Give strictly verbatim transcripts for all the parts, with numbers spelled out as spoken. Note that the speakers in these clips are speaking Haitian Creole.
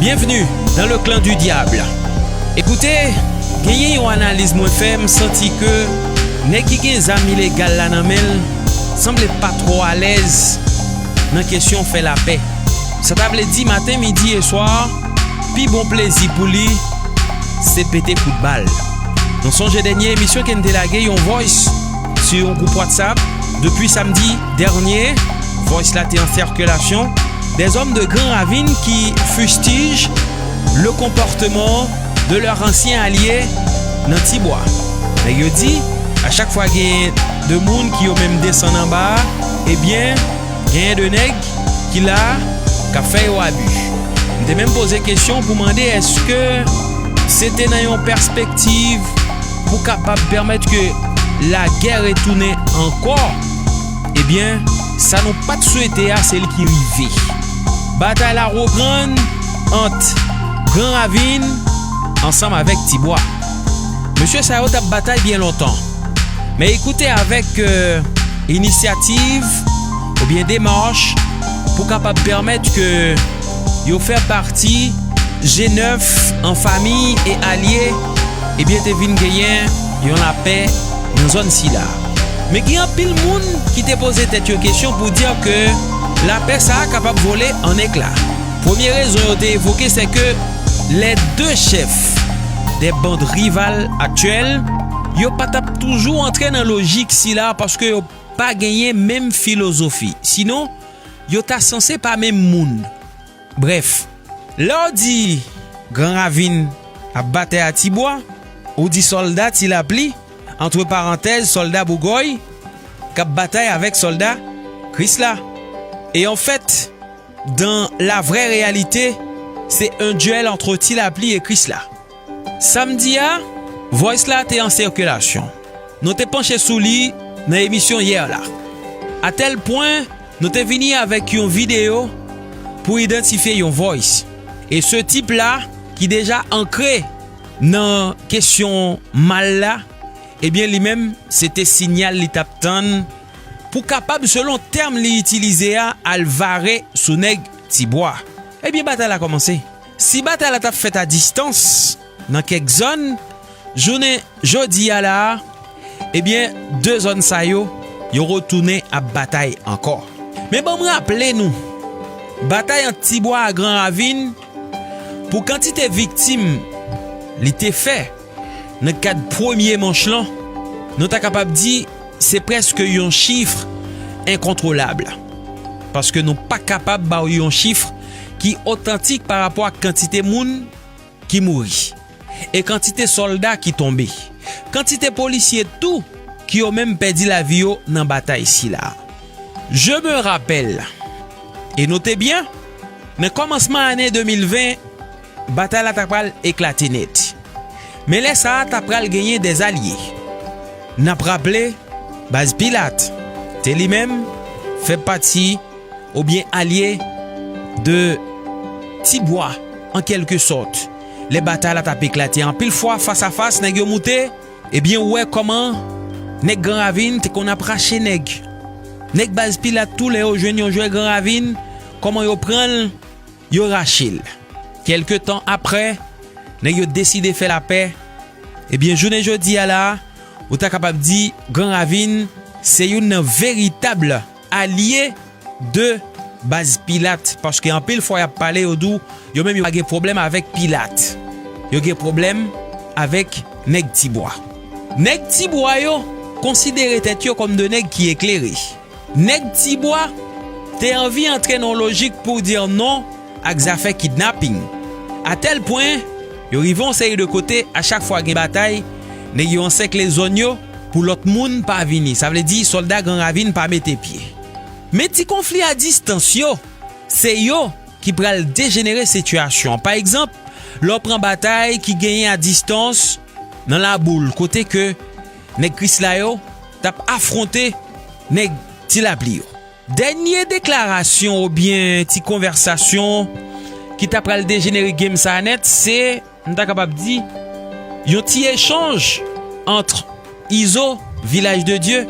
Bienvenue dans le clan du diable. Ekoute, genyen yon analiz mwen fè, m santi ke nèg ki gen zam ilegal la nan men l sanble pa twò alèz nan kesyon fè lapè. Sa ta vle di maten, midi e swa, pi bon plezi pou li, se pete kout bal. Nou sonje dènye emisyon ke n te lage yon voice sou yon gwoup WhatsApp depi samdi dènye. Voice la te an sikilasyon. Des hommes de Grand Ravine qui fustigent le comportement de leur ancien allié nan Tibwa. Nèg yo di, a chak fwa gen de moun ki yo menm desann anba a, ebyen, genyen de nèg ki la k ap fè yo abi. M te menm poze kesyon pou mande èske se te nan yon pèspektiv pou kapab pèmèt ke lagè retounen ankò. Ebyen, sa nou pa t swete a, se li ki rive. Batay la reprann ant Gran Ravin ansanm avèk Tibwa. Mesye sa yo t ap batay byen lontan. Men ekoute avèk, euh, inisyativ oubyen demach pou kapab pèmèt ke yo fè pati G nèf an fanmi e alye, ebyen, te vin genyen yon lapè nan zòn sila. Men gen anpil moun ki te poze tèt yo kesyon pou di ke lapè sa a kapab vole an ekla. Premye rezon yo te evoke, se ke les deux chefs des bandes rivales actuelles, yo pa t ap toujou antre nan lojik sila paske yo pa genyen menm filozofi. Sinon, yo ta sanse pa menm moun. Brèf, lè w di Gran Ravin ap batay a Tibwa, ou di sòlda Ti Lapli, antre parantèz, sòlda Bougòy, k ap batay avèk sòlda Krisla. E anfèt, dans la vraie réalité, c'est un duel entre Ti Lapli et Krisla. Samdi a, voice la te an sikilasyon. Nou te panche sou li nan emisyon yè la. A tèl pwen, nou te vini avèk yon videyo pou idantifye yon voice. E se tip la, ki deja ankre nan kesyon mal la, ebyen, li menm, se te sinyal li t ap tann pou kapab, selon tèm li itilize a, al vare sou nèg Tibwa. Ebyen, batay la kòmanse. Si batay la t ap fèt a distans, nan kèk zòn, jounen jodi a la a, ebyen, de zòn sa yo, yo retounen ap batay ankò. Men ban m raple nou, batay ant Tibwa a Gran Ravin, pou kantite viktim li te fè nan kad premye manch lan, nou ta kapab di se prèske yon chif enkontwolab. Paske nou pa kapab ba w yon chif ki otantik pa rapò ak kantite moun ki mouri e kantite sòlda ki tonbe, kantite polisye tou ki yo menm pèdi lavi yo nan batay sila. Je me rappelle, e note byen, nan kòmansman ane de mil ven, batay la ta pral eklate nèt. Men lè sa a, ta pral genyen dèzalye. N ap raple, Baz Pilat te li menm fè pati oubyen alye de Tibwa, an kèlke sòt. Lè batay la t ap eklate, anpil fwa, fas a fas, nèg yo moute, ebyen, ou wè kòman nèg Gran Ravin te konn ap rache nèg. Nèg Baz Pilat tou, lè yo jwenn yon jwè Gran Ravin, kòman yo pran l, yo rache l. Kèlke tan aprè, nèg yo deside fè lapè. Ebyen, jounen jodi a la a, ou ta kapab di Gran Ravin se youn nan veritab alye de Baz Pilat, paske anpil fwa y ap pale, yo di w, yo menm yo pa gen pwoblèm avèk Pilat. Yo gen pwoblèm avèk nèg Tibwa. Nèg Tibwa yo konsidere tèt yo kòm de nèg ki eklere. Nèg Tibwa te anvi antre nan yon lojik pou di non ak zafè kidnaping. A tèl pwen, yo rive yon seri de kote, a chak fwa gen batay, nèg yo ansèkle zòn yo pou lòt moun pa vini. Sa vle di, sòlda Gran Ravin pa mete pye. Men ti konfli a distans yo, se yo ki pral dejenere sitiyasyon an. Pa egzanp, lè w pran batay ki genyen a distans nan Laboul, kote ke nèg Krisla yo t ap afwonte nèg Ti Lapli yo. Dènye deklarasyon oubyen ti konvèsasyon ki ta pral dejenere game sa a nèt, se, m ta kapab di, yon ti echanj ant Izo, Vilaj de Dye,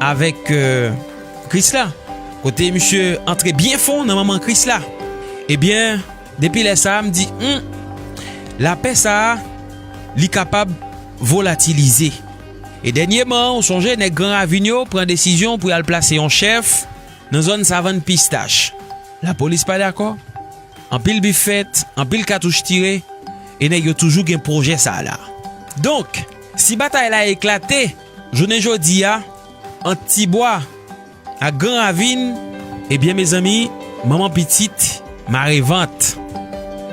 avèk, euh, Krisla. Kote misye antre byen fon nan manman Krisla. Ebyen, Depi lè sa a, m di, hmm, lapè sa a, li kapab volatilize. E dènyeman, ou sonje, nèg Gran Ravin yo pran desizyon pou y al plase yon chèf nan zòn Savann Pistach. Lapolis pa dakò. Anpil bif fèt, anpil katouch tire, e nèg yo toujou gen pwojè sa a la. Donk, si batay la eklate, jounen jodi a, ant Tibwa ak Gran Ravin, ebyen, mezanmi, manman pitit mare vant.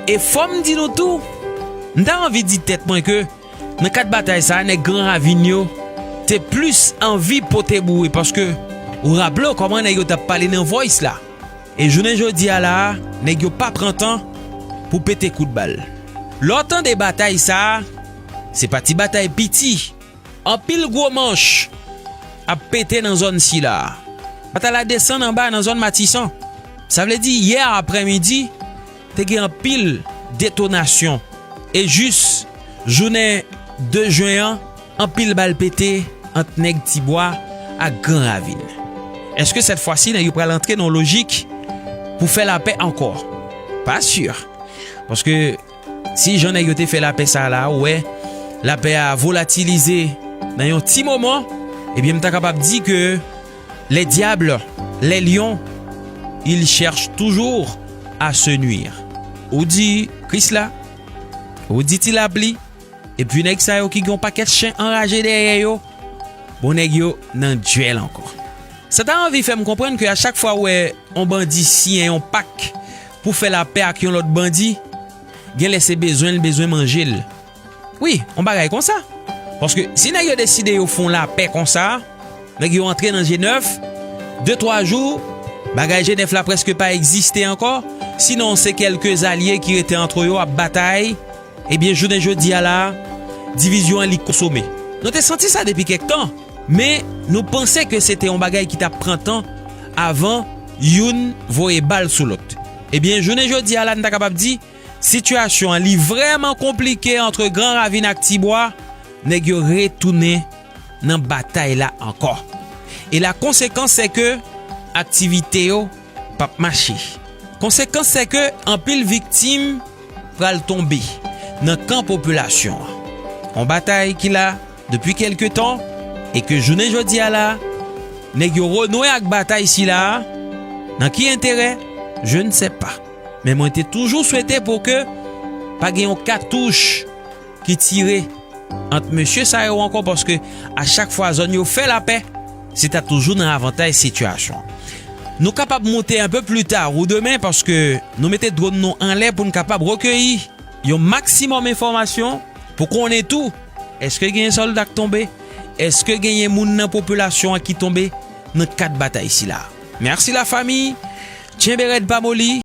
E fò m di nou tou, m ta anvi di tèt mwen ke nan kad batay sa a, nèg Gran Ravin yo te plis anvi pote boure, paske ou raple w kòman nèg yo t ap pale nan Voice la. E jounen jodi a la a, nèg yo pa pran tan pou pete kout bal. Lè w tande batay sa a, se pa ti batay piti. Anpil gwo manch ap pete nan zòn sila a. Batay la desann anba nan zòn Matisan. Sa vle di, yè aprèmidi, te gen anpil detonasyon. E jis jounen de jen an, anpil bal pete ant nèg Tibwa ak Gran Ravin. Èske sèt fwa si nèg yo pral antre nan lojik pou fè lapè ankò? Pa si. Paske si jan nèg yo te fè lapè sa a la, ou wè, lapè a volatilize nan yon ti moman, ebyen, m ta kapab di ke les diables, les lions, ils cherchent toujours à se nuire. Ou di Krisla, ou di Ti Lapli, epi nèg sa yo ki gen yon pakèt chen anraje dèyè yo, bon, nèg yo nan dyèl ankò. Sa ta anvi fè m konprann ke a chak fwa ou wè yon bandi siyen yon pak pou fè lapè ak yon lòt bandi, genlè se bezwen l bezwen manje l. Wi, yon bagay konsa. Paske si nèg yo deside yo fè yon lapè konsa, nèg yo antre nan G nèf, de twa jou, bagay G nèf la prèske pa egziste ankò, sinon se kèlke zalye ki rete antre yo ap batay, ebyen, jounen jodi a la, divizyon an li konsome. Nou te santi sa depi kèk tan, men nou panse ke se te yon bagay ki t ap pran tan avan youn voye bal sou lòt. Ebyen, jounen jodi a la, n ta kapab di, sitiyasyon an li vrèman konplike ant Gran Ravin ak Tibwa, nèg yo retounen nan batay la ankò. E la konsekans se ke aktivite yo p ap mache. Konsekans se ke anpil viktim pral tonbe nan kan popilasyon an. Yon batay ki la depi kèlke tan e ke jounen jodi a la, nèg yo renwe ak batay sila a. Nan ki enterè? Je ne sais pas. Men mwen te toujou swete pou ke pa gen yon katouch ki tire ant mesye sa yo ankò, paske a chak fwa zòn yo fè lapè, se ta toujou nan avantaj sitiyasyon. Nou kapab monte un peu plus tard ou demen, paske nou mete dwòn nou anlè pou n kapab rekeyi yon maksimòm enfòmasyon pou konnen tou èske genyen sòlda k tonbe, èske genyen moun nan popilasyon an ki tonbe nan kad batay sila. Mèsi lafanmi, tyenbe rèd pa moli.